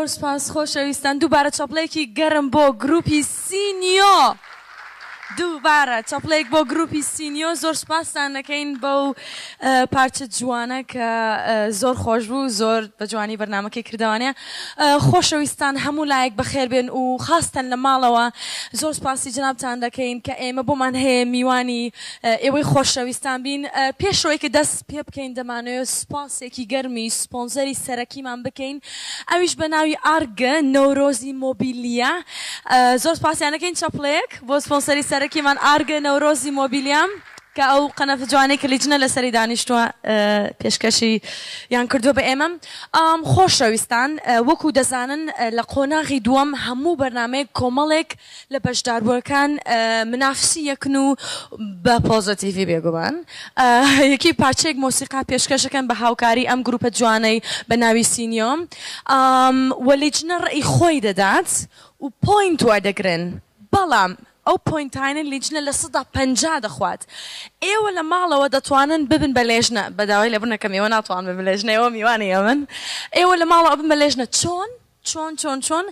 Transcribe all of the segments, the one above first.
زۆر سوپاس خۆشەویستان دووبارە چەپڵەیەکی گەرم بۆ گروپی سینیۆ دووبارە چەپڵەیەک بۆ گروپی سینیۆ زۆر سوپاستان دەکەین بەو پارچە جوانە کە زۆر خۆش بوو زۆر بە جوانی بەرنامەکەی کردەوانە خۆشەویستان هەموو لایەک بەخێر بێن و خاستەن لە ماڵەوە زۆر سوپاسی جەنابتان دەکەین کە ئێمە بۆمان هەیە میوانی ئێوەی خۆشەویستان بین پێشەوەی کە دەست پێ بکەین دەمانەوێت سوپاسێکی گەرمی سپۆنسەری سەرەکیمان بکەین ئەویش بە ناوی ئارگە نەورۆزی مۆبیلیا زۆر سوپاسیان دەکەین چەپڵەیەک بۆ سپۆنسەری سەرەکیمان ئارگە نەورۆزی مۆبیلیا کە ئەو قەنەفە جوانەی کە لیجنە لەسەری دانیشتووە پێشکەشی یان کردووە بە ئێمە. خۆشەویستان وەکو دەزانن لە قۆناغی دووەم هەموو بەرنامەیەک کۆمەڵێک لە بەشداربووەکان منافسی یەکن و بە پۆزەتیڤی بێگومان یەکی پارچەیەک مۆسیقا پێشکەشەکەن بە هاوکاری ئەم گروپە جوانەی بە ناوی سینیۆ و لیجنە ڕەئی خۆی دەدات و point وەردەگرن بەڵام ئەو point انەی لیجنە 50% دەخوات ئێوە لە ماڵەوە دەتوانن ببن بە لێژنە بە داوای لێبوردن ئەکەم ئێوە ناتوان ببن لێژنە ئێوە میوانی ئێمەن ئێوە لە ماڵەوە ئەبن بە لێژنە چۆن چۆن چۆن چۆن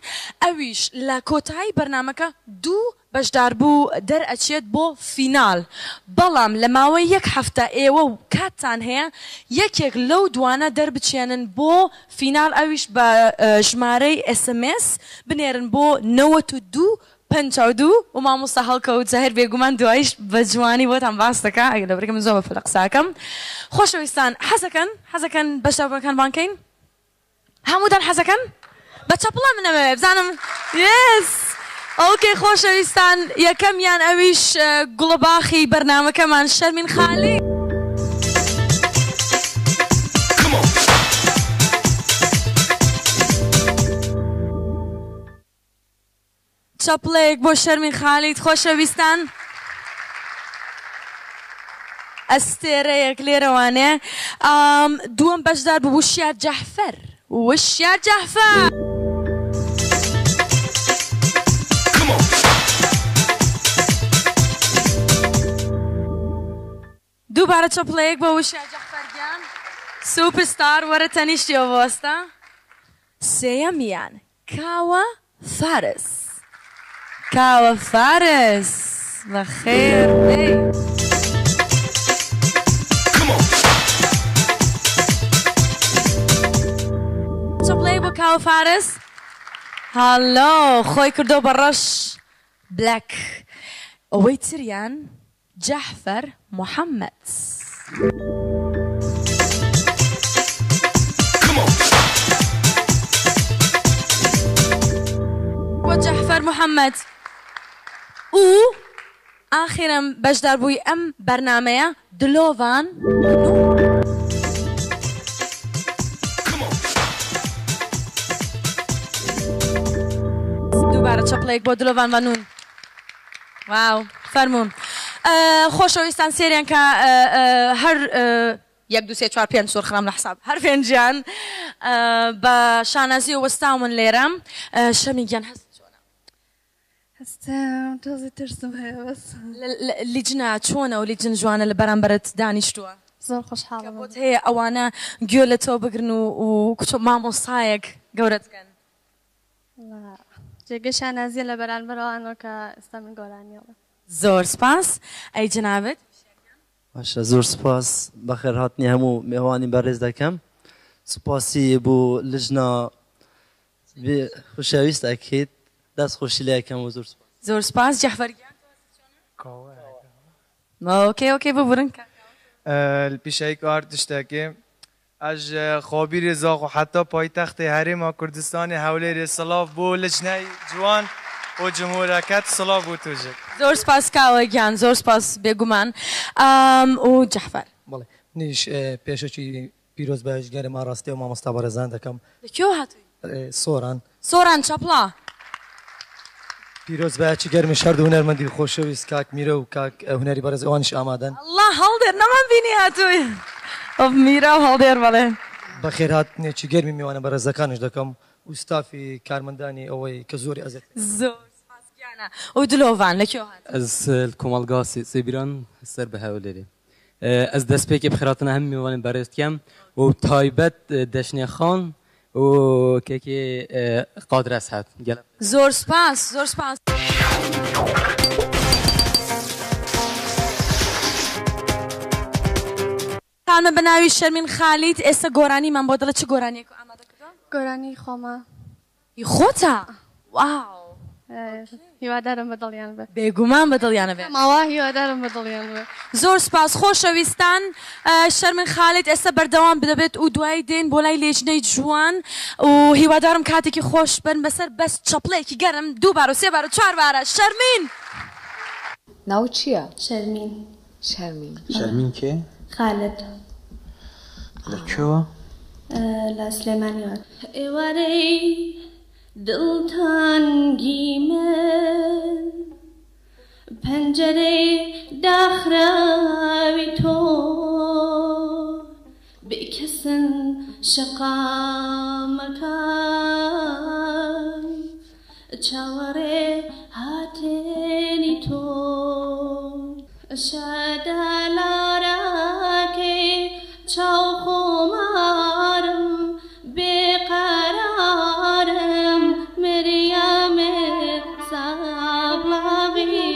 ئەویش لە کۆتایی بەرنامەکە دوو بەشداربوو دەرئەچێت بۆ فینال بەڵام لە ماوەی یەک هەفتە ئێوە کاتتان هەیە یەکێک لەو دوانە دەربچێنن بۆ فینال ئەویش بە ژمارەی SMS بنێرن بۆ 92 52 و مامۆستا هەڵکەوت زاهیر بێگومان دواییش بە جوانی بۆتان باس دەکا ئەگەر لەبەرئەوەی من زۆر بە پەلە قسە ئەکەم خۆشەویستان حەزەکەن حەزەکەن بەشداربووەکان بانگ کەین هەمووتان حەزەکەن بە چەپڵە من ئەمەوێ بزانم yes okay خۆشەویستان یەکەمیان ئەویش گوڵەباخی بەرنامەکەمان شەرمین خالی. چەپڵەیەک بۆ شەرمین خالید خۆشەویستان. ئەستێرەیەک لێرەوانێ. دووەم بەشدار بوو وشیار جەعفەر. وشیار جەعفەر. دووبارە چەپڵەیەک بۆ وشیار جەعفەر گیان. سوپر ستار وەرە تەنیشتیەوە بوەستە. سێیەمیان کاوە فارس. کاوە فارس بەخێر بێی. چەپڵەیەک بۆ کاوە فارس. هەڵۆ خۆی کردۆ بە ڕەش black. ئەوەی تریان جەعفەر محەمەد. بۆ جەعفەر محەمەد و ئاخیرم بەشداربووی ئەم بەرنامەیە دلۆڤان نوح. دووبارە چەپڵەیەک بۆ دلۆڤان ڤەنوون. واو فەرموون خۆشەویستان سێریان کە هەر یەک دوو سێ چوار پێنج زۆر خرام لە حساب هەر پێنجیان بە شانازیەوە وەستاون لێرە شەمی گیان هەست چۆنە؟ هەستم تۆزێ ترسم هەیە بەس. لیجنە چۆنە و لیجن جوانە لە بەرامبەرت دانیشتووە؟ زۆر خۆشحاڵم. کە بۆت هەیە ئەوانە گوێ لە تۆ بگرن و مامۆستایەک گەورەت بکەن. جێگەی شانازیە لە بەرانبەر ئەوانەوە کە ئێستا من گۆرانی ئەڵێم. زۆر سپاس ئەی جەنابت؟ باشە زۆر سپاس بەخێرهاتنی هەموو مێوانی بەڕێز دەکەم سپاسی بۆ لجنە خۆشەویست ئەکید دەست خۆشی لێ ئەکەم و زۆر سپاس. زۆر سپاس جەعفەر گیان تۆ هەستت چۆنە؟ okay okay ببورن کاک کاوە. پیشەیک ئارد تشتەکێ ئەژ خابیرێ زاخۆ حەتا پایتەختێ هەرێما کوردستانێ هەولێرێ سڵاڤ بۆ لجنەی جوان و جمهورەکەت سڵاڤ بۆ تۆژک. زۆر سپاس کاوە گیان زۆر سپاس بێگومان و جەعفەر. بەڵێ منیش پێشەکی پیرۆزبایش گەرم ئاڕاستەی ئەو مامۆستا بەڕێزانە دەکەم. لە کوێوە هاتووی؟ سۆران. سۆران چەپڵە. پیرۆزبایەکی گەرمیش هەردوو هونەرمەندی خۆشەویست کاک میرە و کاک هونەری بەڕێز ئەوانیش ئامادەن. ئەڵا هەڵدێر نەمان بینی هاتووی ئۆف میرە و هەڵدێر بەڵێ. بەخێرهاتنێکی گەرمی میوانە بەڕێزەکانیش دەکەم و ستافی کارمەندانی ئەوەی کە زۆری ئەزیەت. زۆر سپاس گیانە و دلۆڤان لە کوێوە هاتووی؟ ئەز لە کۆمەڵگا سێبیران سەر بە هەولێرێ. ئەز دەستپێکێ بخێرهاتنا هەموو میوانên بەڕێز دکەم و تایبەت دەشنێ خان و کێکی قادر ئەسعەد. گەلە. زۆر سوپاس زۆر سوپاس. خانمە بە ناوی شەرمین خالید ئێستا گۆرانیمان بۆ دەڵێ چ گۆرانیەک ئامادە کردوە؟ گۆرانی خۆمە. هی خۆتە؟ واو. هیوادارم بە دڵیان بێ. بێگومان بە دڵیانە بێ. ماوە هیوادارم بە دڵیان بێ. زۆر سوپاس خۆشەویستان شەرمن خالید ئێستا بەردەوام دەبێت و دوایی دێین بۆ لای لێژنەی جوان و هیوادارم کاتێکی خۆش بن بەسەر بەس چەپڵەیەکی گەرم دووبارە و سێبارە و چواربارە شەرمین. ناوت چیە؟ شەرمین. شەرمین. شەرمین کێ؟ خالد. لە کوێوە؟ لە سلێمانیەوە. ئێوارەی دڵتەنگی من پەنجەرەی داخراوی تۆ بێکەسن شەقامەکان چاوەڕێ هاتنی تۆ شادە لارەکەی چاو خۆمارم بێ قەرارم مریەمێ سابڵاغی.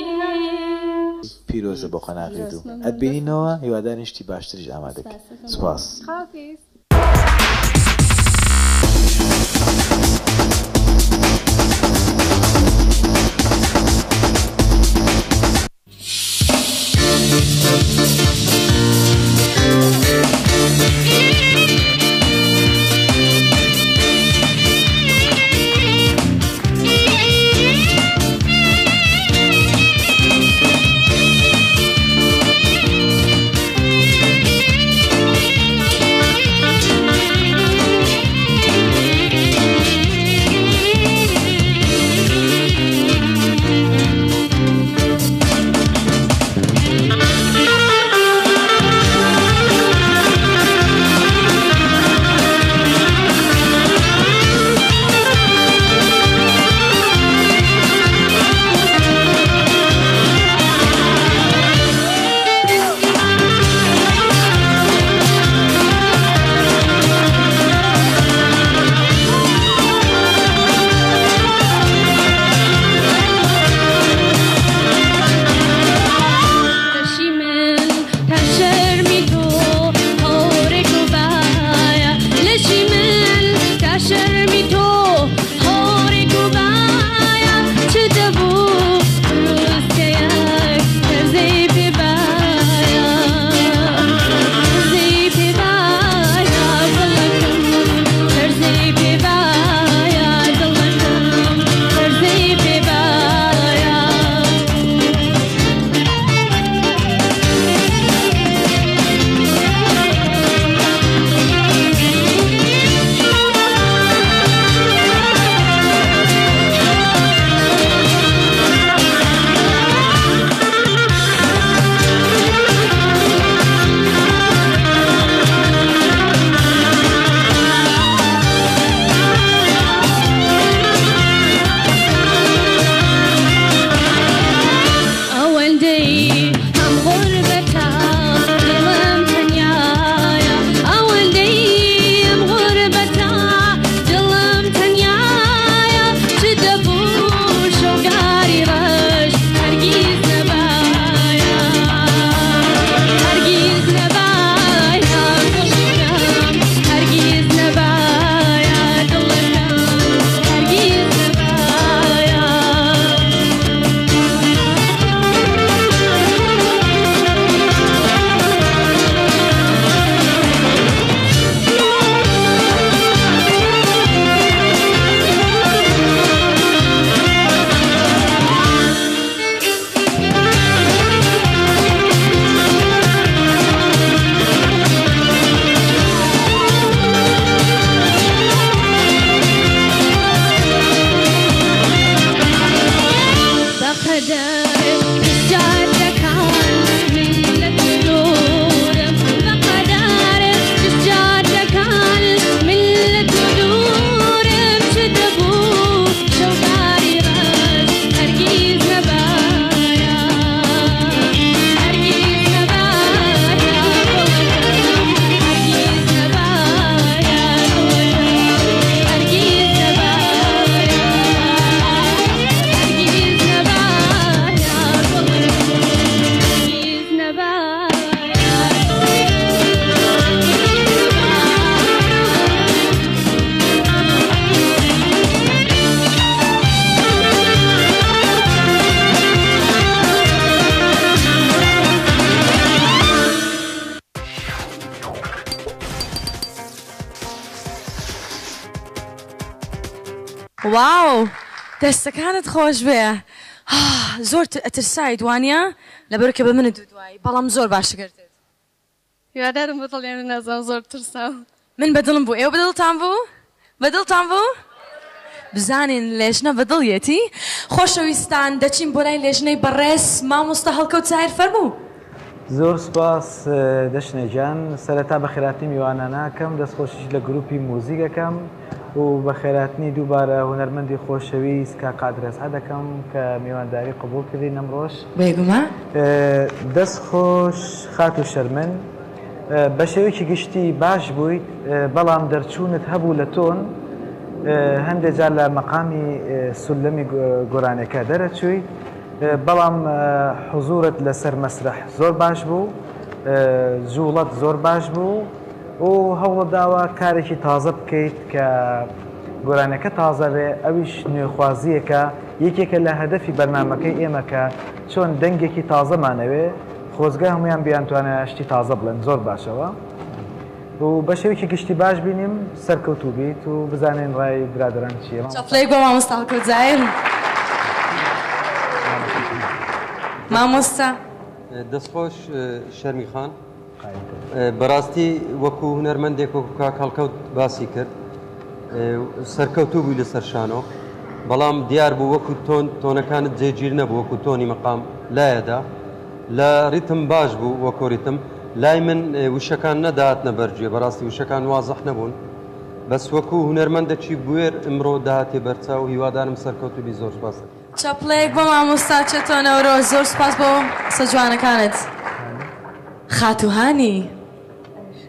پیرۆزە بۆ قەناغی دوو ئەتبینینەوە هیوادارین شتی باشتریش ئامادەکەی سوپاس. واو دەستەکانت خۆش بێ زۆر ئەترسایت وانە لەبەر کە بە منت دوایی بەڵام زۆر باش کردت. هیوادارم بە دڵیان نازانم زۆر ترسام. من بە دڵم بوو ئێوە بە دڵتان بوو؟ بە دڵتان بوو؟ بزانین لێژنە بە دڵیەتی. خۆشەویستان دەچین بۆ لای لێژنەی بەڕێز مامۆستا هەڵکەوت زاهیر فەرموو. زۆر سوپاس دەشنێ گیان، سەرەتا بەخێرهاتنی میوانانە ئەکەم، دەستخۆشیش لە گروپی موزیک ئەکەم و بەخێرهاتنی دووبارە هونەرمەندی خۆشەویست کاک قادر ئەسعەد ئەکەم کە میوانداری قبوڵ کردین ئەمڕۆش. بێگومان. دەست خۆش خاتوو شەرمن، بە شێوەیەکی گشتی باش بوویت بەڵام دەرچوونت هەبوو لە تۆن، هەندێ جار لە مەقامی سولەمی گۆرانیەکە دەرەچوویت، بەڵام حزورت لەسەر مەسرەح زۆر باش بوو، جوڵەت زۆر باش بوو و هەوڵت داوە کارێکی تازە بکەیت کە گۆرانیەکە تازە بێ، ئەویش نوێخوازییەکە، یەکێکە لە هەدەفی بەرنامەکەی ئێمە کە چۆن دەنگێکی تازەمان ئەوێ، خۆزگە هەموویان بیانتوانایە شتی تازە بڵێن زۆر باشەوە و بە شێوەیەکی گشتی باش بینیم سەرکەوتوو بیت و بزانین ڕای برادەران چییە. چەپڵەیەک بۆ مامۆستا هەڵکەوت زاهیر. مامۆستا. دەستخۆش شەرمی خان. بەڕاستی وەکو هونەرمەندێک وەکو کاک هەڵکەوت باسی کرد سەرکەوتوو بووی لەسەر شانۆ بەڵام دیار بوو وەکو تۆن تۆنەکانت جێگیر نەبوو وەکو تۆنی مەقام لایەدا لە ڕیتم باش بوو وەکو ڕیتم لای من وشەکان نەدەهاتنە بەرگوێ بەڕاستی وشەکان وازح نەبوون بەس وەکو هونەرمەندەکی بوێر ئمڕۆ دەهاتێ بەرچاو هیوادارم سەرکەوتوو بی زۆر سوپاس. چەپڵەیەک بۆ مامۆستا چەتۆ نەورۆز زۆر سوپاس بۆ قسە جوانەکانت. خاتوو هانی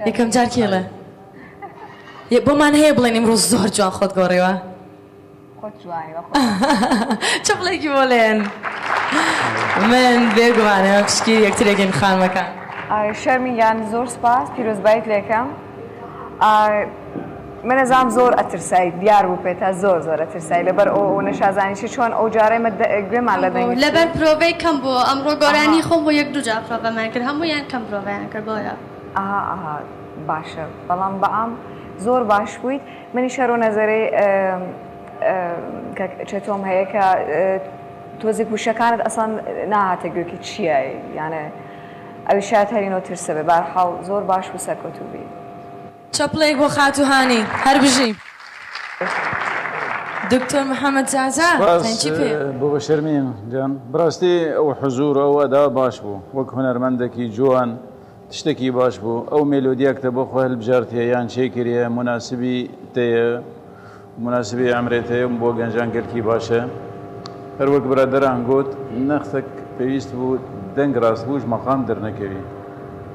یەکەم جار کێڵێ بۆمان هەیە بڵێن ئیمڕۆ زۆر جوان خۆت گۆڕیوە؟ خۆت جوانی وە خۆت. چەپڵێکی بۆ لێن. من بێگومان ئێمە پشتگیری یەکترێکین خانمەکان. شەرمی گیان زۆر سوپاس پیرۆزبایت لێکەم من ئەزانم زۆر ئەترسای دیار بوو پێتا زۆر زۆر ئەترسای لەبەر ئەو ئەو نەشازانی چی چۆن ئەو جارەی مە گوێمان لە دەنگت لەبەر پرۆڤەی کەم بوو ئەمڕۆ گۆرانی خۆم بۆ یەک دوو جار پرۆڤەمان کرد هەموویان کەم پرۆڤەیان کرد بۆیە. ئەها ئەها باشە بەڵام بەعام زۆر باش بوویت منیش هەرو نەزەرەی کە چەتۆم هەیە کە تۆزێک وشەکانت ئەسڵەن ناهاتە گوێ کە چییە یانێ ئەوی شایەت هەرینۆ ترسە بێ بارحاڵ زۆر باش بوو سەرکەوتوو بی. چەپڵەیەک بۆ خاتوو هانی هەر بژی. دکتۆر محمد زازا سپاس تەنکی پێ. بۆ شەرمین گیان بەراستی ئەو حزور ئەو ئەدا باش بوو وەک هونەرمەندەکی جوان تشتەکی باش بوو ئەو مێلۆدیە کە بۆ خۆ هەلبژارتیە یان چێ کریە موناسبی تەیە موناسبی عەمرێ تەیە بۆ گەنجان گەلکی باشە هەر وەک برادەران گۆت نەختەک پێویست بوو دەنگ ڕاست بووش مەقام دەرنەکەوی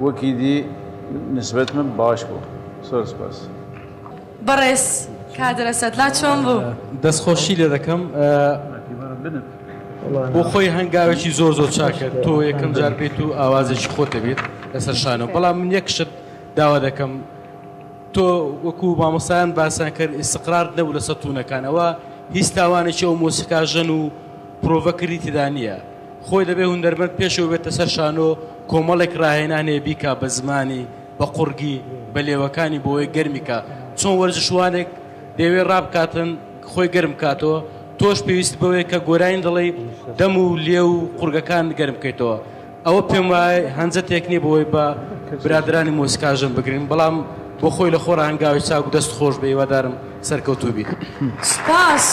وەکی دی نسبەت من باش بوو زۆر سپاس. بەڕێز کادر ئەسەد لا چۆن بوو؟ دەست خۆشی لێ دەکەم بۆ خۆی هەنگاوێکی زۆر زۆر چاکە تۆ یەکەم جار بێت و ئاوازێکی خۆت دەبێت لەسەر شانۆ بەڵام من یەک شت داوا دەکەم تۆ وەکو مامۆستایان باسیان کرد ئیستقرار نەبوو لەسەر تونەکان ئەوە هیچ تاوانێکی ئەو مۆسیقاژەن و پرۆڤەکردنی تێدا نییە خۆی دەبێ هونەرمەند پێشەوە بێتە سەر شانۆ کۆمەڵێک ڕاهێنان هەیە بیکا بە زمانی بە قوڕگی بە لێوەکانی بۆ ئەوەی گەرمی کا چۆن وەرزشوانێک دەیەوێ ڕابکاتن خۆی گەرم بکاتەوە تۆش پێویست بەوەیە کە گۆرانی دەڵێی دەم و لێو و قوڕگەکانت گەرم بکەیتەوە ئەوە پێم وایە هەنجەتێک نییە بۆ ئەوەی بە برادەرانی مۆسیقاژەن بگرین بەڵام بۆ خۆی لە خۆڕا هەنگاوی چاک و دەست خۆش بێ هیوادارم سەرکەوتوو بی. سوپاس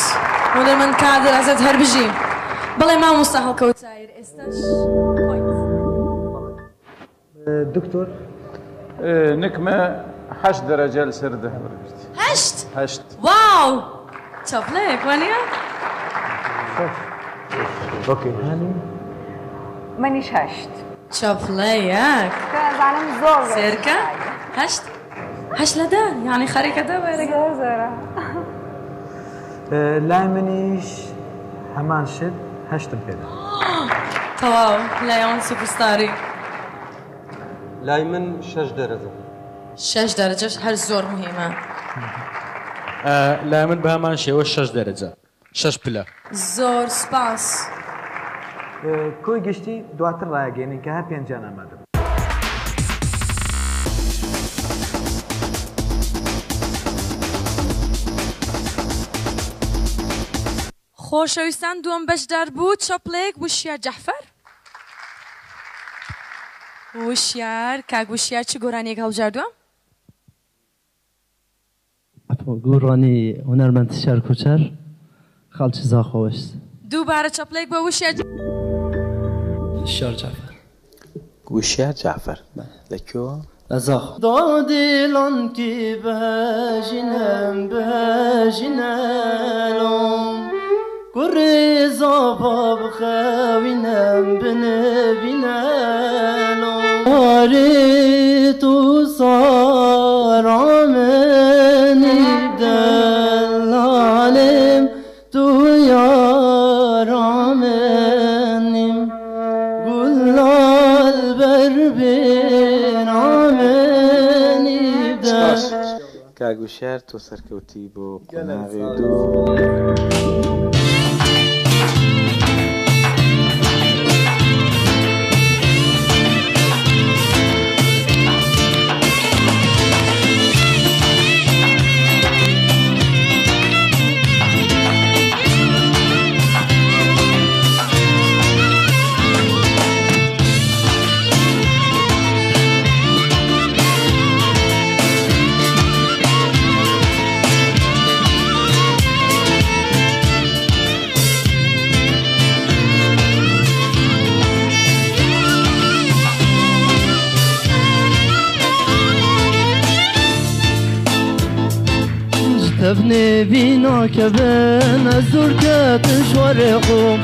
هونەرمەند کادر ئەزەد هەربژی. بەڵێ مامۆستا هەڵکەوت زاهیر ئێستاش پۆینت. دکتۆر. نکمە هەشت دەرەجە لەسەر دە وەرگرت. هەشت؟ هەشت. واو چەپڵەیەک وانیە؟ ئۆکەی هانی. منیش هەشت. چەپڵەیەک. کە ئەزانم زۆر زۆر سێرکە هەشت هەشت لە دە یانی خەریکە دە وەرەگرێ. زۆر زۆرە. لای منیش هەمان شت هەشتم پێدا. تەواو لای ئەوان سوپرستاری. لای من شەش دەرەجە. شەش دەرەجەش هەر زۆر موهیمە. لای من بەهەمان شێوە شەش دەرەجە شەش پلە. زۆر سوپاس. کۆی گشتی دواتر ڕایەگەیەنین کە هەر پێنجیان ئامادە بوون. خۆشەویستان دووەم بەشدار بوو چەپڵەیەک وشیار جەعفەر. وشیار کاک وشیار چ گۆرانیەک هەڵبژاردووە؟ گۆرانی هونەرمەند شار کۆچەر خەڵکی زاخۆوەش. دووبارە چەپڵەیەک بۆ وشیار. وشیار جەعفەر. وشیار جەعفەر لە کوێوە؟ لە زاخۆ. دادیلان کی بهەژینم بهەژینە لۆم کوڕی زاڤا بخەوینم بنبینە لۆم واری تو سارا منی دلالم تو یارا منیم گلال بر بینا منی سپاس کاک وشیار تۆ سەرکەوتی بۆ قۆناغی دوو. تەڤنێ ڤینا کەڤن ئەز دوور کەتم شوارێ خۆم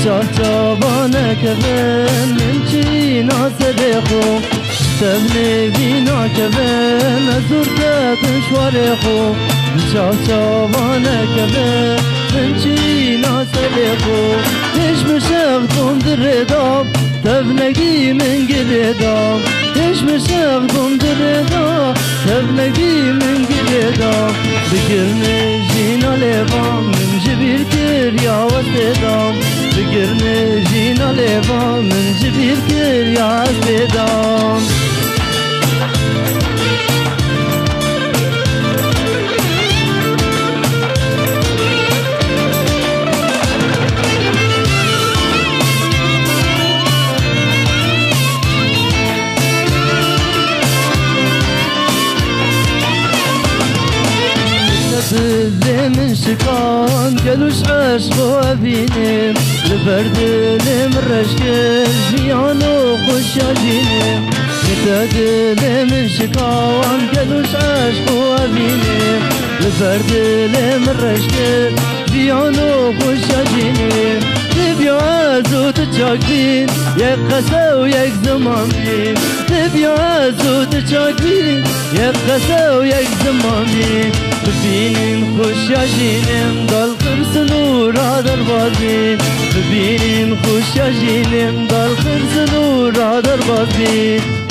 چاو چاوانە کەڤن من چینا سەرێ خۆم تەڤنێ ڤینا کەڤن ئەز دوور کەتم شوارێ خۆم چاو چاوانە کەڤن من چینا سەرێ خۆم هێش مشەغ بووم درێدام تەڤنەگی من گرێدام هێش مشەغ بووم درێدام تەڤنەگی من گرێدام بگرنێ ژینا لێڤام من ژبیر کرد یا وەستێدام بگرنێ ژینا لێڤام من ژبیر کرد یا ئەستێدام. دلێ من شکان گەلوش عەشق و ئەڤینێم لەبەر دلێ من ڕەش کرد ژیان و خۆشیا ژینێم تە دلێ من شکان گەلوش عەشق و ئەڤینێم لەبەر دلێ من ڕەش کرد ژیان و خۆشیا ژینێم تبیا ئەز و تو چاک بین یەک قسە و یەک زمان بین تبیا ئەز و تو چاک بین یەک قسە و یەک زمان بین ببینین خوشیا ژینم دڵخر سنوورا دەرباز بین ببینین خوشیا ژینم دڵخر سنوورا دەرباز بین.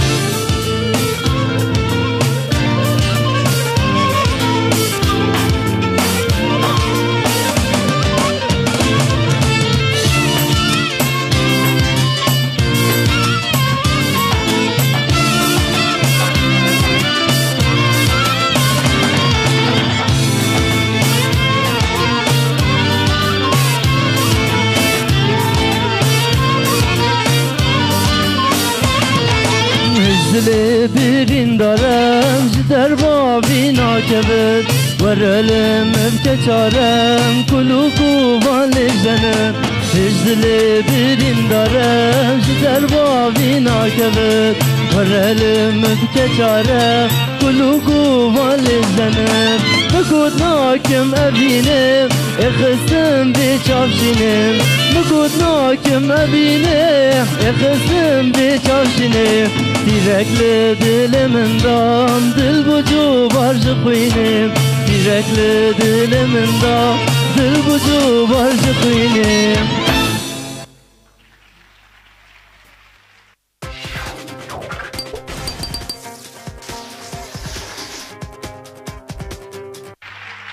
دلێ بریندارم ji derva vî nakevit وەرەلم بکە چارەم کول و کوڤان لێژەنم هێش دلێ بریندارم ji derva vî nakevit وەرەلم بکە چارەم کول و کوڤان لێژەنم بگوت ناکم ئەڤینم ئێخستم بێ چاوشینم بگوت ناکم ئەڤینم ئێخستم بێ چاوشینم تیرەک لە دلێ مندام دل بۆ جۆبار ژ خوێنم تیرەک لە دلێ مندام دل بۆ جۆبار ژ خوێنم.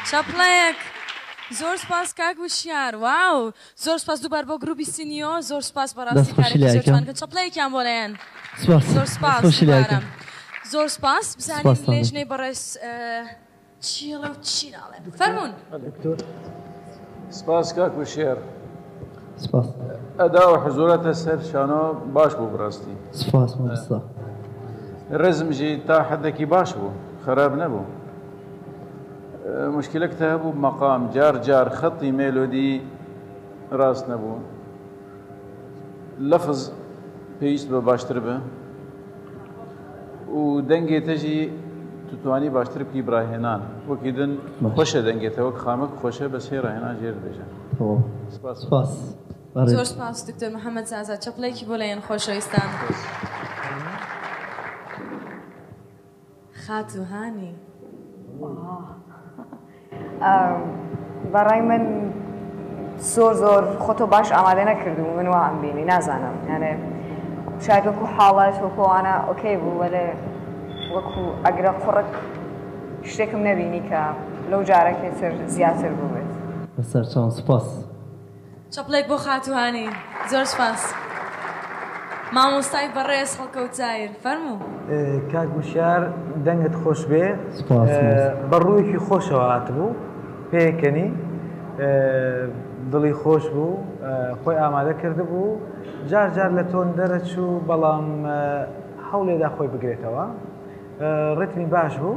چەپڵەیەک زۆر سپاس کاک وشیار واو زۆر سپاس دووبار بۆ گروپی سینیۆ زۆر سپاس بەڕاستی کارێکی زۆر جوان کە چەپڵەیەکیان بۆ لایەن زۆر سپاس دووبارە زۆر سپاس بزانین لێژنەی بەڕێز چیڵە و چی ناڵێ فەرموون. دکتۆر. سپاس کاک وشیار. سپاس. ئەدا و حزورەتە سەر شانۆ باش بوو بەڕاستی. سپاس مامۆستا. ڕزم ژی تا حدێکی باش بوو، خراپ نەبوو. مشکلەکتە هەبوو مەقام جار جار خەتی مێلۆدی ڕاست نەبوو. لەفز پێویست بە باشتر بە و دەنگێ تەژی توانی باشتر بکی براهێنان وەکی دن خۆشە دەنگێتە وەک خامک خۆشە بەس هەی ڕاهێنان ژێر بێژە. سپاس. سپاس. زۆر سپاس دکتۆر محەممەد زازا، چەپڵێکی بۆ لایەن خۆشەویستان. خاتوو هانی. بەڕای من زۆر زۆر خۆتۆ باش ئامادە نەکردبوو، من وام بینی نازانم، یانێ شاید وەکو حاڵەت وەکو ئەوانە okay بوو، وەلێ وەکو ئەگرە قوڕک شتێکم نەبینی کە لەو جارەکێ تر زیاتر بووبێت. بەسەر چاوم سوپاس. چەپڵێک بۆ خاتوو هانی. زۆر سوپاس مامۆستای بەڕێز هەڵکەوت زاهیر، فەرموو. کاک وشیار دەنگت خۆش بێ. سوپاس. بە ڕوویەکی خۆشەوە هاتبوو، پێکەنی، دڵی خۆش بوو، خۆی ئامادە کردبوو، جار جار لە tone دەرەچوو، بەڵام هەوڵێدا خۆی بگرێتەوە. ڕتمی باش بوو،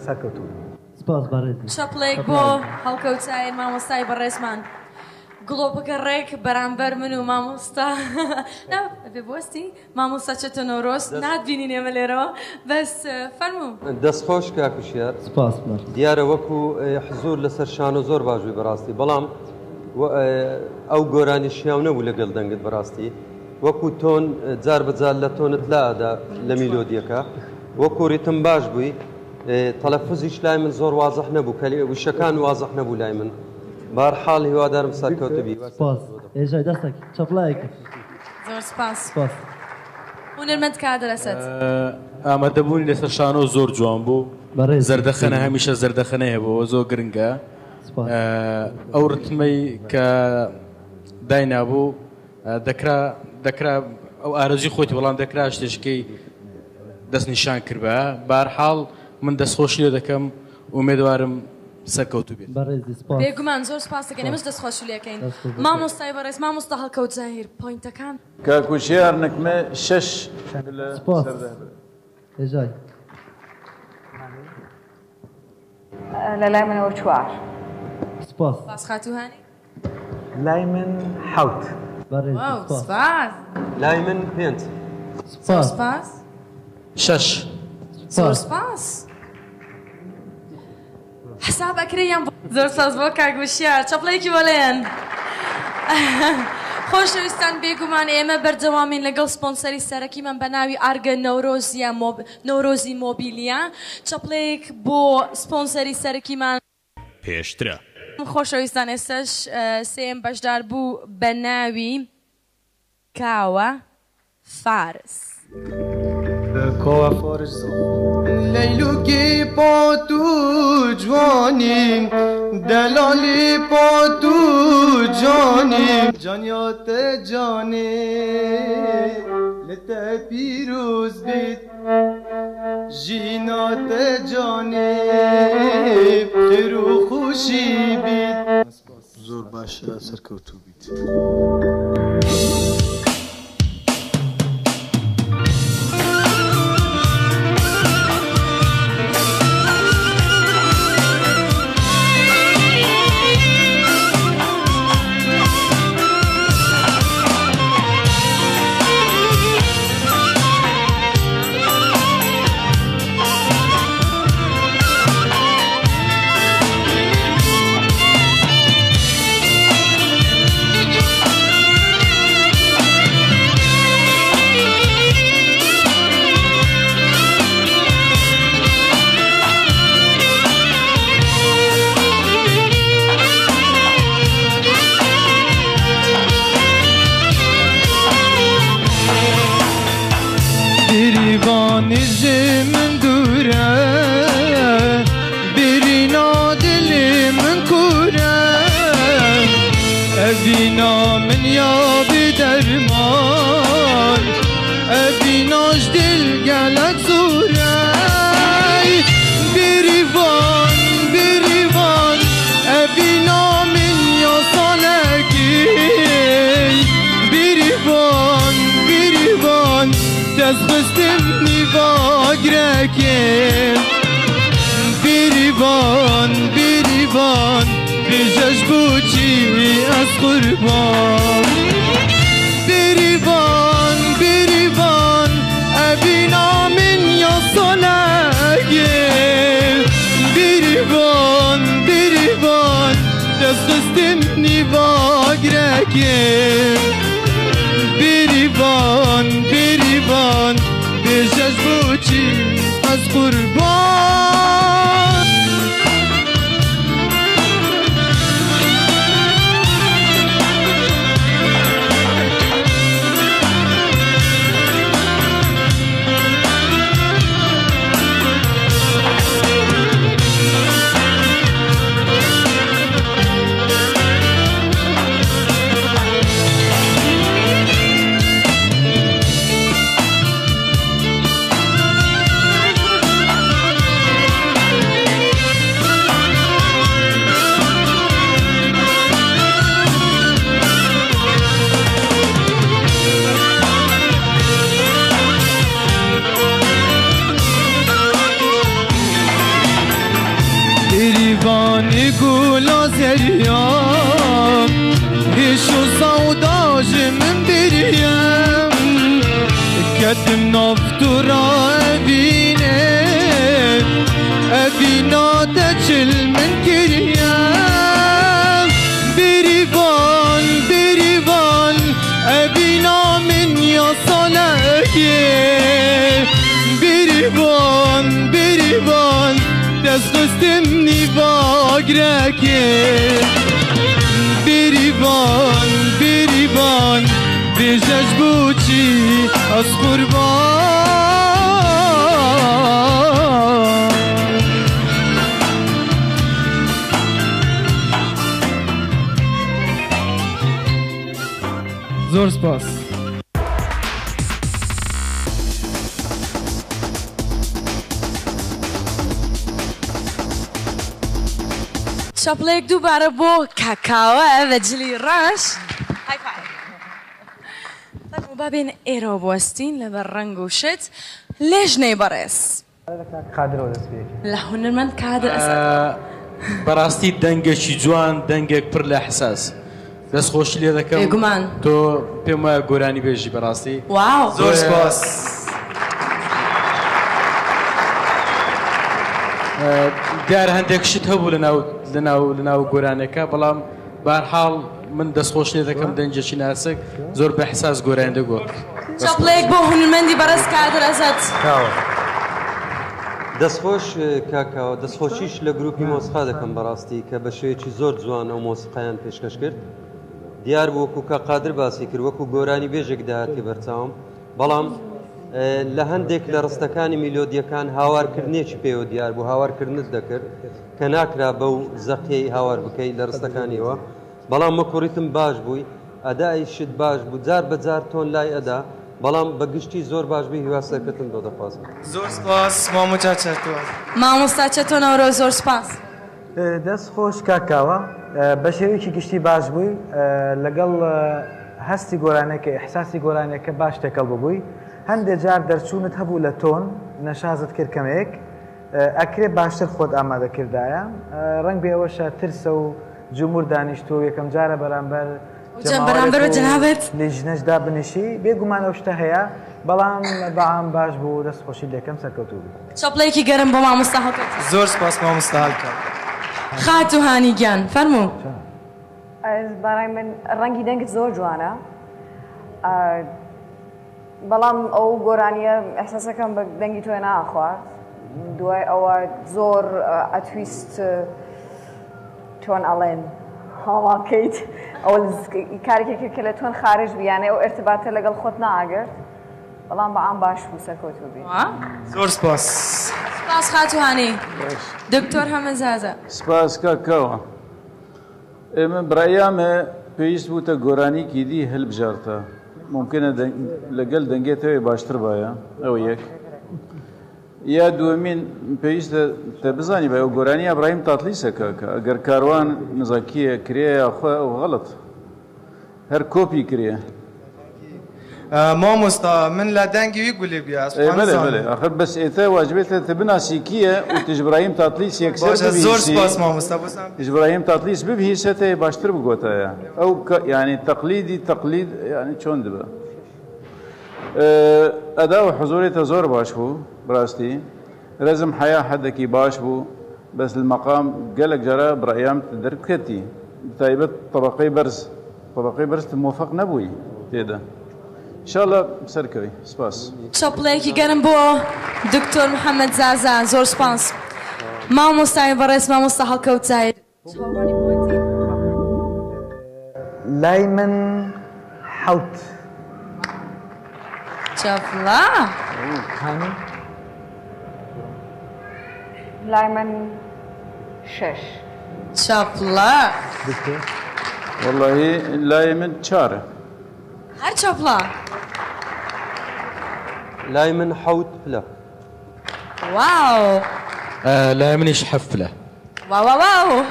سەرکەوتوو بوو. سپاس بەڕێزی. چەپڵێک بۆ هەڵکەوت زاهیر مامۆستای بەڕێزمان. گڵۆپەکە ڕێک بەرامبەر من و مامۆستا نا ئەبێ بوەستی مامۆستا چەتۆ نەورۆز ناتبینین ئێمە لێرەوە بەس فەرموو. دەستخۆش کاک وشیار. سپاس بەڕێز. دیارە وەکو حزور لەسەر شانۆ زۆر باش بووی بەڕاستی، بەڵام ئەو گۆرانی شیاو نەبوو لەگەڵ دەنگت بەڕاستی، وەکو tone جار بە جار لە tone ت لا ئەدا لە میلۆدیەکە، وەکو ریتم باش بووی، تەلەفزیش لای من زۆر وازح نەبوو، کەلی وشەکان وازح نەبوو لای من. بەهەرحاڵ هیوادارم سەرکەوتوو بی. سپاس. هێژای دەستێک چەپڵایەک. زۆر سپاس. سپاس. هونەرمەند کادر ئەسەد. ئامادەبوونی لەسەر شانۆ زۆر جوان بوو. بەڕێز. زەردەخەنە هەمیشە زەردەخەنەیە بۆ زۆر گرنگە. سپاس. ئەو ڕتمەی کە داینابوو دەکرا دەکرا ئەو ئارەزوی خۆیتی، بەڵام دەکرا شتێکەکەی دەستنیشان کردبا. بەهەرحاڵ من دەستخۆشی لێ دەکەم، ئومێدوارم سەرکەوتوو بێت. بەڕێزی سپاس. بێگومان زۆر سپاس دەکەین، ئێمەش دەستخۆشی لێکەین. مامۆستای بەڕێز مامۆستا هەڵکەوت زاهیر، point ەکان. کاک وشیار نکمە 6 لە سپاس. سەردە برا. هێژای. لە لای منەوە 4. سپاس. سپاس خاتوو هانی. لای من 7. بەڕێزی واو، سپاس. سپاس. لای من 5. سپاس. سپاس. 6. زۆر سپاس. حساب ئەکرێ یان زۆر سپاس بۆ کاک وشیار، چەپڵێکی بۆ لێن. خۆشەویستان بێگومان ئێمە بەردەوامین لەگەڵ سپۆنسەری سەرەکیمان بە ناوی ئارگە نەورۆزیە نەورۆزی مۆبیلیا. چەپڵێک بۆ سپۆنسەری سەرەکیمان. پێشترە. خۆشەویستان ئێستاش سێم بەشدار بوو بە ناوی کاوە فارس. کاوە فارس. لەیلوکی پاتو جوانی، دەلالی پاتو جانی، جانیات جانی لە پیروز بیت، ژینات جانی خێر و خۆشی بیت. زۆر باشە، سەرکەوتوو بیت. من دوره، برینا دل من کوره، ابینا من یا بدرمان، ابیناش دل گلک زوره، بریوان بریوان ابینا من بۆچی ئەس قوربان بێریڤان بێریڤان ئەڤینا من یا سالەگێ بێریڤان بێریڤان دەست خستم نیڤاگرەکێ بێریڤان بێریڤان بێژەش بۆچی ئەس قوربان. بێریڤانی گولا زەریام هێش و سەوداژ من بریم کەتم نافتورا ئەڤینێ ئەڤینا دەچل من کریم بێریڤان بێریڤان ئەڤینا من یا سالەکێ بێریڤان بێریڤان دەست خستم نیڤاگرەکێ بێریڤان بێریڤان بێژەش بۆچی ئەس قوربان. زۆر سپاس. چەپڵەیەک دووبارە بۆ کاکاوە بە جلی ڕەش. های فای. فەرموو با بێن ئێرەوە بوەستین لەبەر ڕەنگ و شت. لێژنەی بەڕێز. قادرەوە دەست پێ لە هونەرمەند قادر ئەسەد. بەڕاستی دەنگێکی جوان، دەنگێک پڕ لە ئیحساس. دەستخۆشی لێ دەکەم. بێگومان. تۆ پێم وایە گۆرانی بێژی بەڕاستی. واو. زۆر سپاس. دیارە هەندێک شت هەبوو لەناو لەناو لەناو گۆرانەکە، بەڵام بارحاڵ من دەستخۆش لێ دەکەم، دەنگێکی ناسک، زۆر بە ئیحساس گۆرانی دەگۆت. چەپڵەیەک بۆ هونەرمەندی بەڕێز قادر ئەسەد. دەستخۆش کاک کاوە، دەستخۆشیش لە گروپی مۆسیقا دەکەم بەڕاستی کە بە شێوەیەکی زۆر جوان ئەو مۆسیقایان پێشکەش کرد. دیار بوو وەکو کاک قادر باسی کرد وەکو گۆرانی بێژێک داهاتی بەرچاوم، بەڵام لە هەندێک لە ڕستەکانی میلۆدیەکان هاوارکردنێکی پێوە دیار بوو، هاوارکردنت دەکرد کە ناکرا بەو زەقیەی هاوار بکەی لە ڕستەکانیەوە، بەڵام وەکو ڕیتم باش بووی، ئەدای شت باش بوو، جار بە جار تۆن لای ئەدا، بەڵام بە گشتی زۆر باش بووی، هیوا سەرکەوتن بۆ دەخوازم. زۆر سپاس مامۆستا چەتۆ. مامۆستا چەتۆ نەورۆز زۆر سپاس. دەست خۆش کاک کاوە، بە شێوەیەکی گشتی باش بووی، لەگەڵ هەستی گۆرانەکە ئیحساسی گۆرانەکە باش تێکەڵ ببووی، هەندێ جار دەرچوونت هەبوو لە تۆن، نەشازت کرد کەمێک، ئەکرێ باشتر خۆت ئامادە کردایە، ڕەنگ بێ ئەوەشە ترسە و جمهور دانیشتووە و یەکەم جارە بەرامبەر بەرامبەر بە جەنابت لیژنەش دابنیشی، بێگومان ئەو شتە هەیە، بەڵام بەعام باش بوو، دەست خۆشی لێکەم، سەرکەوتوو بی. چەپڵەیەکی گەرم بۆ مامۆستا هەڵکەوت. زۆر سپاس مامۆستا هەڵکەوت. خاتوو هانی گیان فەرموو. بەڕای من ڕەنگی دەنگت زۆر جوانە، بەڵام ئەو گۆرانیە ئیحساسەکەم بە دەنگی تۆ ناخوارد. دوای ئەوە زۆر ئەتویست چۆن ئەڵێن هاواکەیت، ئەوە کارێکێک کە لە تۆن خارج بیانێ ئەو ارتباتە لەگەڵ خۆت ناگرت، بەڵام بەعام باش بوو، سەرکەوتوو بی. زۆر سپاس. سپاس خاتوو هانی. دکتۆر هەمەزازە. سپاس کاک کاوە. ئێمە برایامێ پێویست بووتە گۆرانیکی دی هەلبژارتە، ممکنە لەگەل دەنگێتەوەی باشتر باە، ئەوە یەک. یا دووەمین پێویستە تە بزانی بە ئەو گۆرانی ئەبراهیم تاتلیسە کاکە، ئەگەر کاروان نزاکیە کرێ یاخوا ئەو غەڵەت هەر کۆپی کرێ. مامۆستا من لە دەنگی وی گولێ بووە ئەس ئێ بەلێ نازانم. بەلێ ئاخر بەس ئێتە واجبێتە تە بناسی کییە و تژ براهیم تاتلیس یەکسەر باشە زۆر ببیسی سپاس مامۆستا بۆسام ژ براهیم تاتلیس ببهیسە تە باشتر بگۆتایە ئەو کە یعنی تەقلیدی تەقلید یعنی چۆن دبە ئەدا و حزوری تە زۆر باش بوو بڕاستی رەزم حەیا حەدەکی باش بوو بەس المەقام گەلەک جارە بڕەیام دەرکەتی بەتایبەت طبقەی بەرز طبقەی بەرز مۆفەق نەبووی تێدا ان شاء الله سەرکەوی سپاس. چەپڵەیەکی گەرم بۆ دکتۆر محمد زازا زۆر سوپاس مامۆستای بەڕێز مامۆستا هەڵکەوت زاهیر. لای من حەوت. چەپڵە. هانی. لای من شەش. چەپڵە. دکتۆر. وەڵاهی لای من چارە. هەر چەپڵە. لای من حەوت پلە. واو. لای منیش حەفت پلە. واو واو واو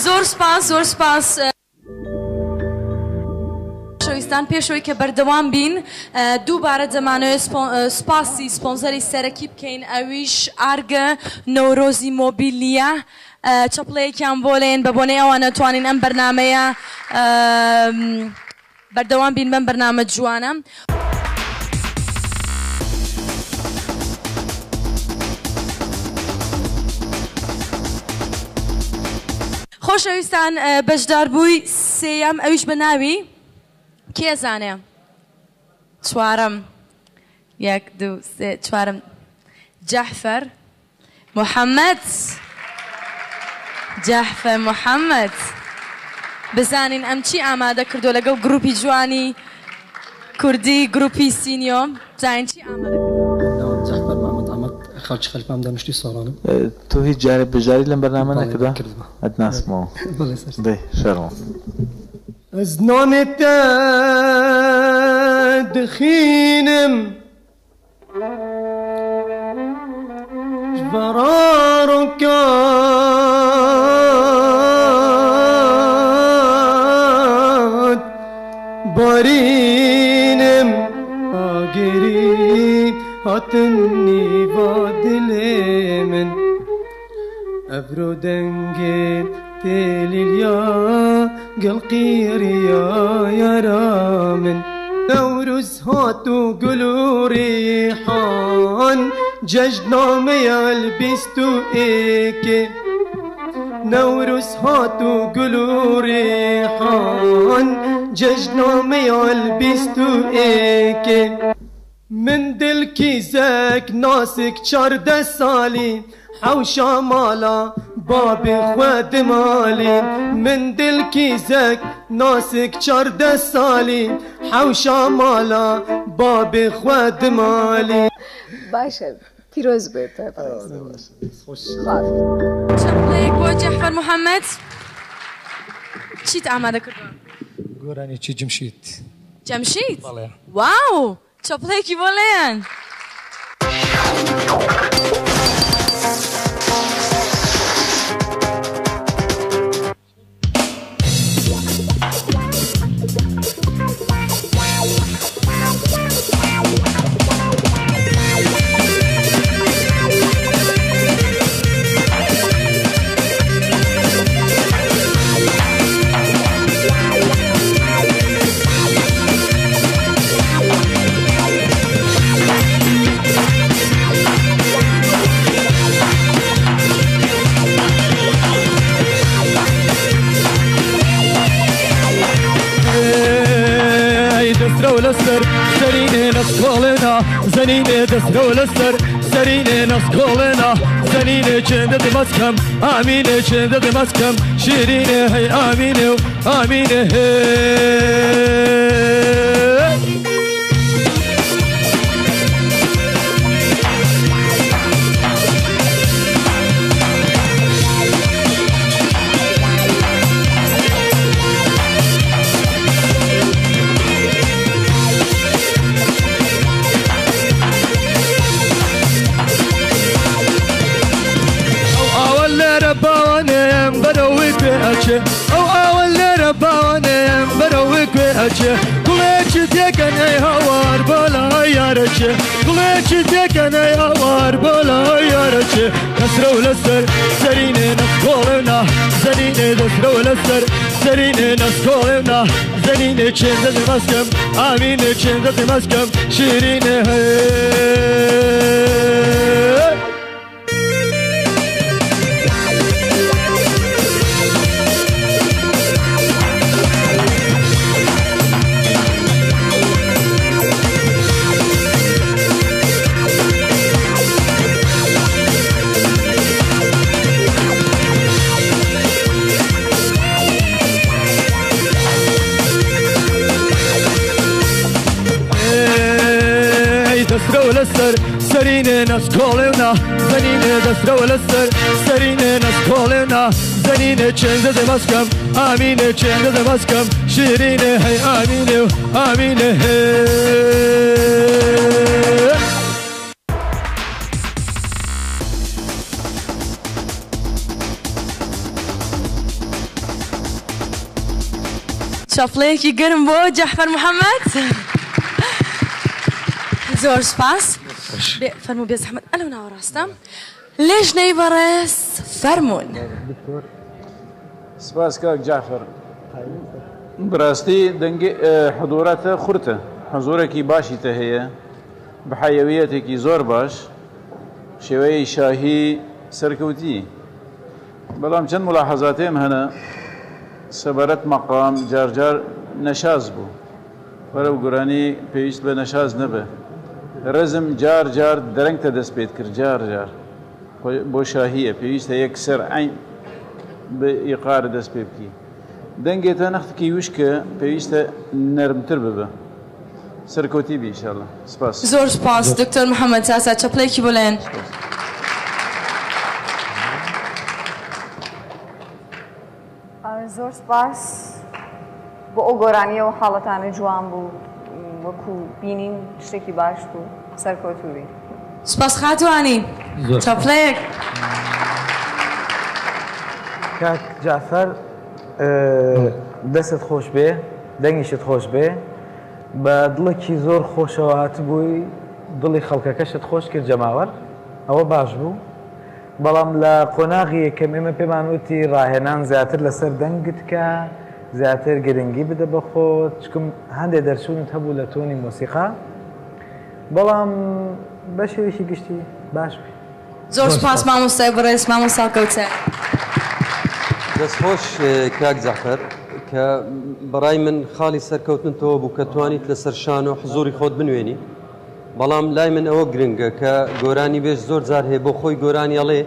زۆر سوپاس زۆر سوپاس. خۆشەویستان پێشەوەی کە بەردەوام بین دووبارە دەمانەوێت سوپاسی سپۆنسەری سەرەکی بکەین ئەویش ئارگە نەورۆزی مۆبیلیە چەپڵەیەکیان بۆ لێن بە بۆنەی ئەوانە توانین ئەم بەرنامەیە بەردەوام بین بەم بەرنامە جوانە. خۆشەویستان بەشداربووی سێیەم ئەویش بە ناوی کێ زانێ؟ چوارەم یەک دوو سێ چوارەم جەعفەر محەمەد جەعفەر محەمەد بزانین ئەم چی ئامادە کردووە لەگەڵ گروپی جوانی کوردی گروپی سینیۆ بزانین چی ئامادە کردووە. ناوم جەعفەر محمد عەمەد خەڵکی خەلیفان دانیشتووی سۆرانم. تۆ هیچ جارێ بەشداریت لەم بەرنامە بەڵێ نەکردووە؟ کردمە. ئەتناسمەوە. بەڵێ سەرچاوە. دەی شەرمە. ئەز نانێ تە دخینم ڤەرارۆکات بارینم ئاگری هاتن نیڤا دلێ من ئەڤرۆ دەنگێ تێلیلیا گەڵ قیریا یارا من نەوروز هات و گل و ڕیحان جەژنامەیە بیست و ئێکێ نەوروز هات و گل و ڕیحان جەژنامەیە بیست و ئێکێ من دلکی زەک ناسک چاردە ساڵی حەوشا ماڵا بابێ خوە دماڵی من دلکی زەک ناسک چاردە ساڵی حەوشا ماڵا بابێ خوە دماڵی. باشە پیرۆز بێت. چەپڵەیەک بۆ جەعفەر محەمەد. چیت ئامادە کردووە؟ گۆرانیی جمشید. جەمشید؟ بەڵێ. واو چەپڵەیەکی بۆ لێیان. لەسەر سەرینێ نەسکۆڵێنا زەنینێ دەسترەوە لەسەر سەرینێ نەسکۆڵێنا زەنینێ چێندە دەمەسکەم ئامینێ چێندە دەمەسکەم شیرینێ هەی ئامینێ و ئامینێ هێ. ئەو ئاوە لێرە باوانێم بەرەوەی کوێ ئەچێ گوڵێکی گوڵێکی تێکەن ئەی هاوار بۆ لای یارەکێ گوڵێکی تێکەن ئەی هاوار بۆ لای یارەکێ دەسرەو لەسەر سەرینێ نەسکۆڵێ نا زەنینێ دەسرەوە لەسەر سەرینێ نەسکۆڵێ نا زەنینێ چێندە دەمەسکەم ئامینێ چێندە دەمەسکەم شیرینێ هەی. دەسرەوە لەسەر سەرینێ نەسکۆڵێ نا زەنینێ دەسرەوە لەسەر سەرینێ نەسکۆڵێ نا زەنینێ چێندە دەمەسکەم ئامینێ چێندە دەمەسکەم شیرینێ هەی ئامینێ و ئامینێ هێ. چەپڵەیەکی گەرم بۆ جەعفەر محەممەد. زۆر سپاس. فەرموو بێزەحمەت ئەلەو ناوەڕاستە. لێژنەی بەڕێز فەرموون. سپاس کاک جەعفەر. بەڕاستی دەنگی حضورەتە خورتە، حزورێکی باشی تە هەیە، بە حەیەویەتێکی زۆر باش، شێوەی شاهی سەرکەوتی. بەڵام چەند ملاحەزاتێم هەنە سەبارەت مەقام جارجار نەشاز بوو. وەرەو گۆرانی پێویست بە نەشاز نەبێ. ڕزم جار جار دەرەنگتە دەست پێت کرد جار جار بۆ شاهیە پێویستە یەکسەر عین بە ئیقار دەست پێ بکی. دەنگێتە نەختکی وشکە پێویستە نەرمتر ببە. سەرکەوتی بی ئینشاءاللە. سپاس. زۆر سپاس دکتۆر محەممەد ساسا چەپڵەیەکی بۆ لێن. زۆر سپاس بۆ ئەو گۆرانیە و حاڵەتانە جوان بوو وەکو بینین شتێکی باش بوو سەرکەوتوو بی. سپاس خاتوانی چەپڵەیەک. کاک جەعفەر دەستت خۆش بێ دەنگیشت خۆش بێ بە دڵێکی زۆر خۆشەوە هاتبووی دڵی خەڵکەکەشت خۆش کرد جەماوەر ئەوە باش بوو بەڵام لە قۆناغی یەکەم ئێمە پێمان وتی ڕاهێنان زیاتر لەسەر دەنگت کە، زیاتر گرنگی بدە بە خۆت، چکم هەندێ دەرچوونت هەبوو لە تۆنی مۆسیقا، بەڵام بە شێوەیەکی گشتی باش بووی. زۆر سوپاس مامۆستای بەڕێز مامۆستا کەوسەر. دەستخۆش کاک جەعفەر کە بەڕای من خاڵی سەرکەوتن تۆ بوو کە توانیت لەسەر شانۆ حزوری خۆت بنوێنی بەڵام لای من ئەوە گرنگە کە گۆرانی بێژ زۆر جار هەیە بۆ خۆی گۆرانی ئەڵێ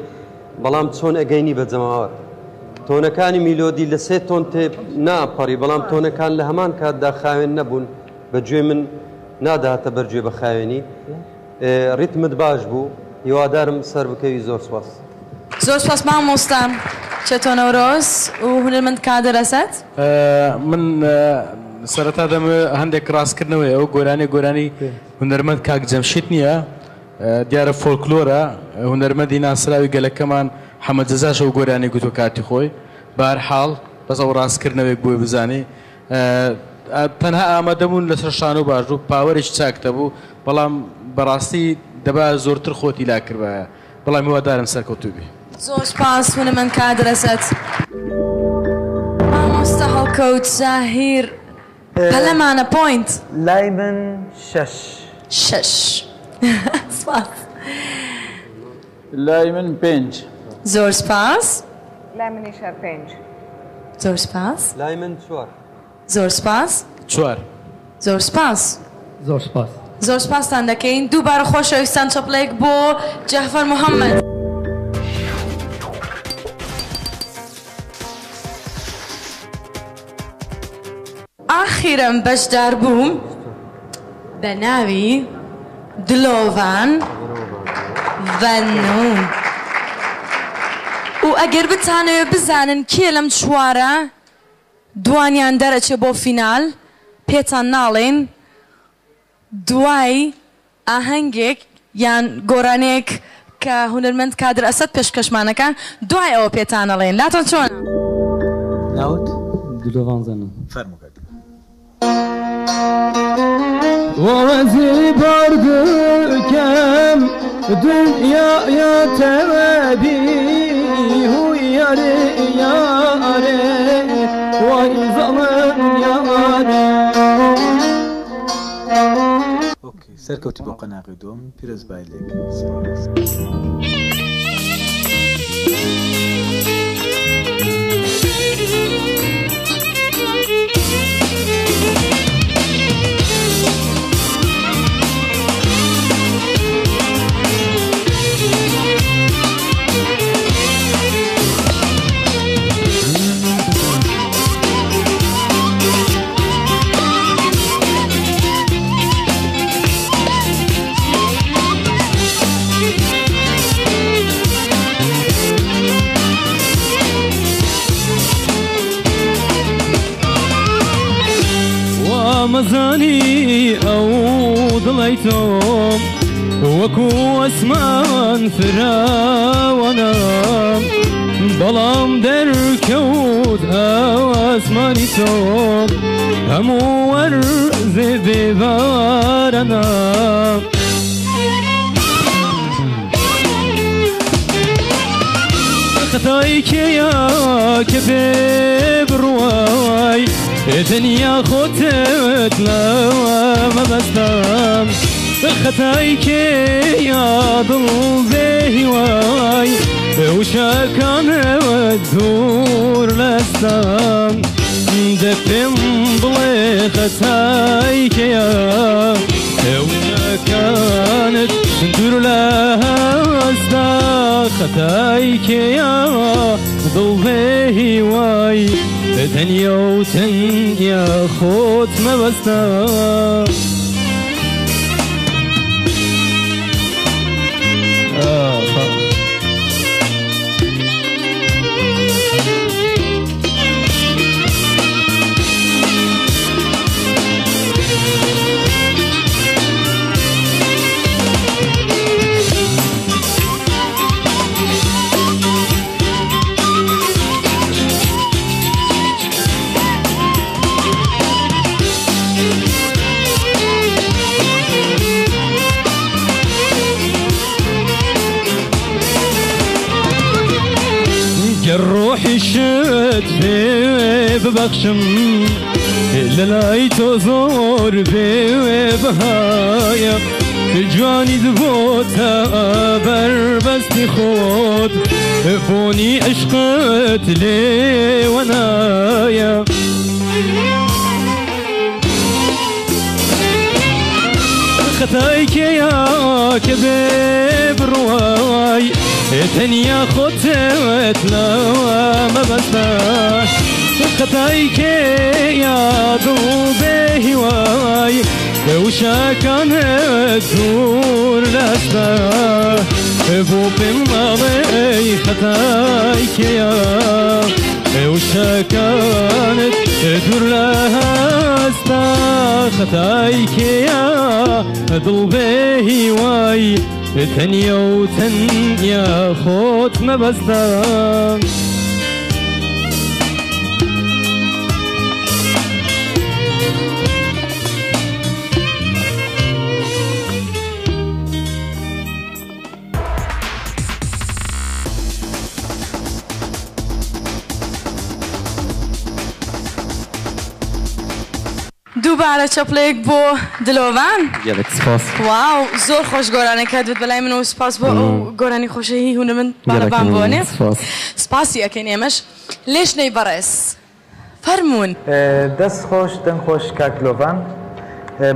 بەڵام چۆن ئەگەینی بە جەماوەر تۆنەکانی میلۆدی لە سێ تۆن تێ ناپەڕی بەڵام تۆنەکان لە هەمان کاتدا خاوێن نەبوون بە گوێی من نادەهاتە بەر گوێ بە خاوێنی ڕیتمت باش بوو هیوادارم سەر بکەوی زۆر سوپاس. زۆر سوپاس مامۆستا چەتۆ نەورۆز و هونەرمەند کادر ئەسەد. من سەرەتا دەمەوێت هەندێک ڕاستکردنەوەی ئەو گۆرانی گۆرانی هونەرمەند کاک جەمشید نییە دیارە فۆلکلۆرە هونەرمەندی ناسراوی گەلەکەمان حەمە جەزاش ئەو گۆرانی گوتوە کاتی خۆی بەهەرحاڵ بەس ئەو ڕاستکردنەوەیەک بۆی بزانی تەنها ئامادەبوون لەسەر شانۆ باش بوو پاوەرێکی چاکت هەبوو بەڵام بەڕاستی دەبا زۆرتر خۆتی لاکردبایە بەڵام هیوادارم سەرکەوتوو بی. زۆر سوپاس هونەمەند کادر ئەسەد. مامۆستا هەڵکەوت زاهیر پەلەمانە پۆینت. لای من شەش. شەش سوپاس. لای من پێنج. زۆر سوپاس. لای منیش هەر پێنج. زۆر سوپاس. لای من چوار. زۆر سوپاس. چوار. زۆر سوپاس. زۆر سوپاس. زۆر سوپاستان دەکەین دووبارە خۆشەویستان چەپڵەیەک بۆ جەعفەر محەممەد. ئاخیرم بەشدار بووم بە ناوی دلۆڤان ڤەنوون و ئەگەر بتانەوێ بزانن کێ لەم چوارە دوانیان دەرەچێ بۆ فینال پێتان ناڵێین دوای ئاهەنگێک یان گۆرانیەک کە هونەرمەند کادر ئەسەد پێشکەشمانەکا دوای ئەوە پێتان ئەڵێین لاتان چۆنە؟ ناوت؟ دلۆڤان زەنوون. فەرموو کاک دلۆڤان. وەزی باردکەم دنیایا تەوەبی هوی یارێ یارێ وای زەڵم یارێ. ئۆکەی سەرکەوتی بۆ قەناغی دووەم پیرۆزبای لێکەی. وامەزانی ئەو دڵی تۆم وەکو ئەسمان فراوانە، بەڵام دەرکەوت ئەو ئەسمانی تۆم هەموو وەرزێ بێبارەنە. خەتای کێیە کە بێ بڕوای تەنیا خۆتت لەوە مەبەستم، خەتای کێیە دڵ بێ هیوای وشەکانت دوور لەستم، دە پێم بڵێ خەتای کێیە وشەکانت دوور لە هەستا، خەتای کێیە دڵ بێ هیوای تەنیا و تەنیا خۆت مەبەستە. ڕۆحی شت پێ ببەخشم لە لای تۆ زۆر بێ بەهایە، جوانیت بۆتە بەربەستی خۆت، بۆنی عشقت لێوەنایە. خەتای کێیە کە بێ بڕوای تەنیا خۆتت لەوە مەبەستە، خەتای کێیە دڵ بێ هیوای وشەکانت دوور لەستە، بۆ پێم ماڵێی خەتای کێیە وشەکانت دوور لە هەستە، خەتای کێیە دڵ بێ هیوای تەنیا و تەنیا خۆت مەبەستە. دووبارە چەپڵێک بۆ دلۆڤان. گەلێک سپاس. واو زۆر خۆش گۆرانەکەت بێت بەلای منەوە، سپاس بۆ ئەو گۆرانی خۆشەی هونەرمەند بالەبان بۆنێ. سپاسی ئەکەین ئێمەش. لێژنەی بەڕێز فەرموون. دەست خۆش دەنگ خۆش کاک لۆڤان،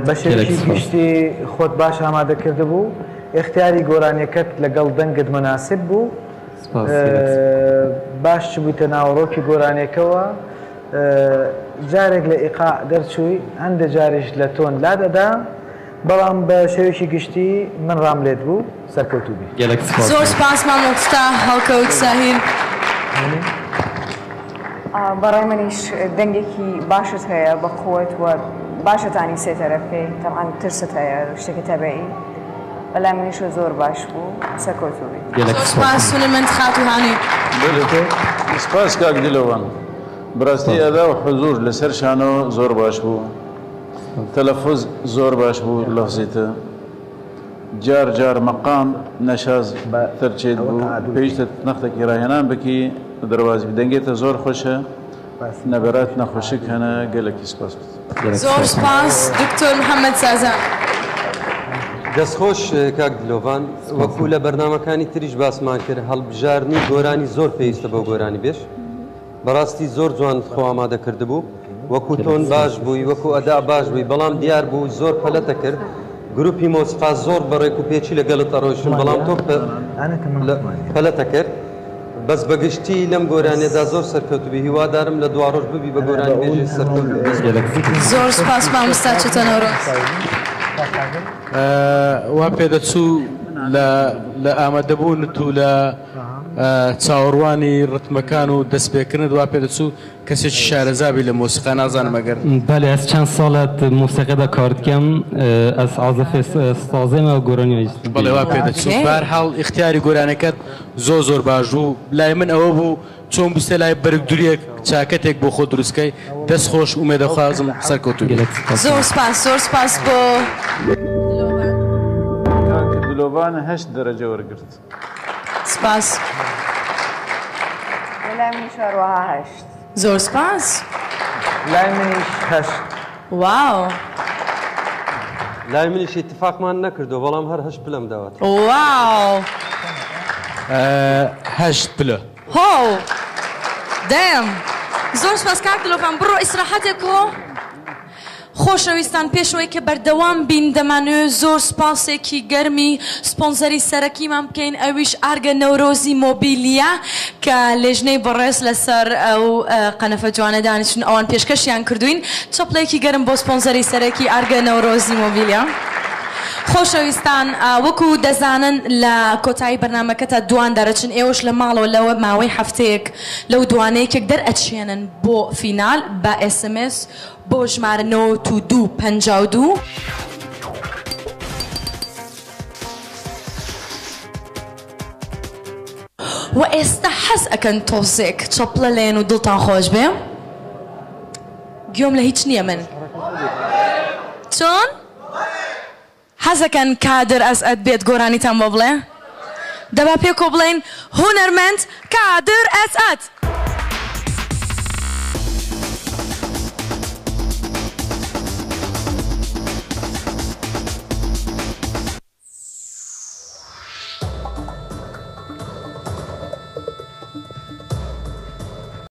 بە شێوەیەکی گشتی خۆت باش ئامادە کردبوو، ئیختیاری گۆرانیەکەت لەگەڵ دەنگت مناسب بوو، باش چبوویتە ناوەڕۆکی گۆرانیەکەوە، جارێک لە ئیقاع دەرچووی، هەندێک جاریش لە تۆن لادەدا، بەڵام بە شێوەیەکی گشتی من ڕام لێت بوو، سەرکەوتوو بی. زۆر سپاس مامۆستا هەڵکەوت ساهیر. بەڕای منیش دەنگێکی باشت هەیە بە قوت و باشەتانی سێتەرە بکەی، تەبعەن ترست هەیە شتێکی تەبعی، بەلای منیشەوە زۆر باش بوو، سەرکەوتوو بی. زۆر سپاس هونەرمەند خاتوو هانی. سپاس کاک دلۆڤان، بەڕاستی ئەدا و حزور لەسەر شانۆ زۆر باش بوو. تەلەفوز زۆر باش بوو لەفزیتە جار جار مەقام نەشاز تر چێت بوو پێویستە نەختێکی ڕاهێنان بکی دەربازی بی دەنگێتە زۆر خۆشە نەبەرات نەخۆشک هەنە گەلەکی سپاس بت. زۆر سپاس دکتۆر محمد سازان. دەستخۆش کاک دلۆڤان، وەکو لە بەرنامەکانی تریش باسمان کرد هەڵبژاردنی گۆرانی زۆر پێویستە بۆ گۆرانی بێژ، بەڕاستی زۆر جوانت خۆ ئامادە کردبوو، وەکو تۆن باش بووی وەکو ئەدا باش بووی، بەڵام دیار بوو زۆر پەلەتە کرد، گروپی مۆسیقا زۆر بە ڕێک و پێکی لەگەڵت ئەڕۆیشتن بەڵام تۆ پەلەتە کرد، بەس بەگشتی لەم گۆرانیەدا زۆر سەرکەوتوبی هیوادارم لە دواڕۆژ ببی بە گۆرانیبێژی سەرکەوتوو. زۆر سوپاس مامۆستا چەتۆ نەورۆز. وا پێدەچوو لە لە ئامادەبوونت و لە چاوەڕوانی ڕتمەکان و دەستپێکردنت وا پێدەچوو کەسێکی شارەزا بی لە مۆسیقا نازانم ئەگەر. بەلێ ئەز چەند ساڵە مۆسیقیدا کار دکەم ئەز عازفێ سازێمە و گۆرانیش بەڵێ وا پێدەچوو. بەهەرحاڵ ئیختیاری گۆرانیەکەت زۆر زۆر باش بوو لای من ئەوە بوو چۆن بچیتە لای بەرگ دریەک چاکەتێک بۆ خۆت دروست کەی دەست خۆش ئومێدەخوازم سەرکەوتوو بیت. زۆر سپاس زۆر سپاس بۆ دلۆڤان. کاک دلۆڤان هەشت دەرەجە وەرگرت. سپاس. لە لای منیش هەروەها هەشت. زۆر سپاس. لای منیش هەشت. واو. لای منیش ئیتفاقمان نەکردوە بەڵام هەر هەشت پلەم داوەتێ. واو. هەشت پلە. هۆو دەم. زۆر سپاس کاک دلۆڤان بڕۆ ئیسراحەتێک کۆ. خۆشەویستان پێشەوەی کە بەردەوام بین دەمانەوێت زۆر سوپاسێکی گەرمی سپۆنسەری سەرەکیمان بکەین ئەویش ئارگە نەورۆزی مۆبیلیە کە لێژنەی بەڕێز لەسەر ئەو قەنەفە جوانە دانیشتون ئەوان پێشکەشیان کردوین چەپڵەیەکی گەرم بۆ سپۆنسەری سەرەکی ئارگە نەورۆزی مۆبیلیا. خۆشەویستان وەکو دەزانن لە کۆتایی بەرنامەکەتا دوان دەرەچن ئێوەش لە ماڵەوە لە ماوەی هەفتەیەک لەو دوانە یەکێک دەرئەچێنن بۆ فینال بە SMS بۆ ژمارە 92 52. وە ئێستا حەز ئەکەن تۆزێک چەپڵە لێن و دڵتان خۆش بێ؟ گوێم لە هیچ نیە من. چۆن؟ حەزەکەن کادر ئەسعەد بێت گۆرانیتان بۆ بڵێ؟ دەبا پێکەوە بڵێین هونەرمەند کادر ئەسعەد.